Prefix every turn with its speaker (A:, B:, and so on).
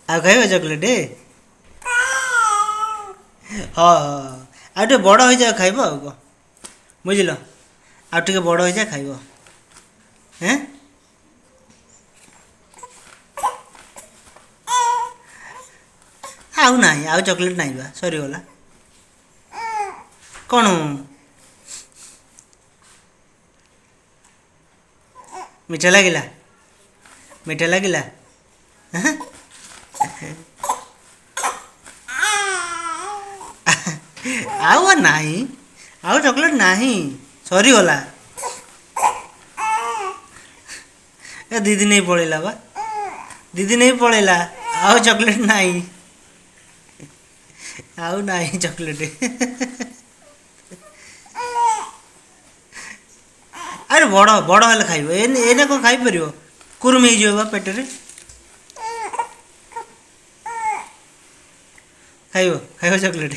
A: ଆଉ ଖାଇବ ଚକୋଲେଟ୍? ହଁ ହଁ, ଆଉ ଟିକେ ବଡ଼ ହେଇଯାଅ ଖାଇବ। ଆଉ କ'ଣ ବୁଝିଲ? ଆଉ ଟିକେ ବଡ଼ ହେଇଯା, ଖାଇବ। ହେଁ, ଆଉ ନାହିଁ, ଆଉ ଚକୋଲେଟ୍ ନାହିଁ ବା, ସରିଗଲା। କ'ଣ ମିଠା ଲାଗିଲା? ମିଠା ଲାଗିଲା? ଆଉ ନାହିଁ, ଆଉ ଚକୋଲେଟ୍ ନାହିଁ, ସରିଗଲା। ଏ ଦିଦି ନେଇ ପଳେଇଲା ବା, ଦିଦି ନେଇ ପଳେଇଲା। ଆଉ ଚକୋଲେଟ୍ ନାହିଁ, ଆଉ ନାହିଁ ଚକୋଲେଟ୍। ଆରେ ବଡ଼ ବଡ଼ ହେଲେ ଖାଇବ, ଏଇନେ କ'ଣ ଖାଇପାରିବ? କୁରୁମି ହେଇଯିବ ବା ପେଟରେ। ଖାଇବ, ଖାଇବ ଚକୋଲେଟ୍?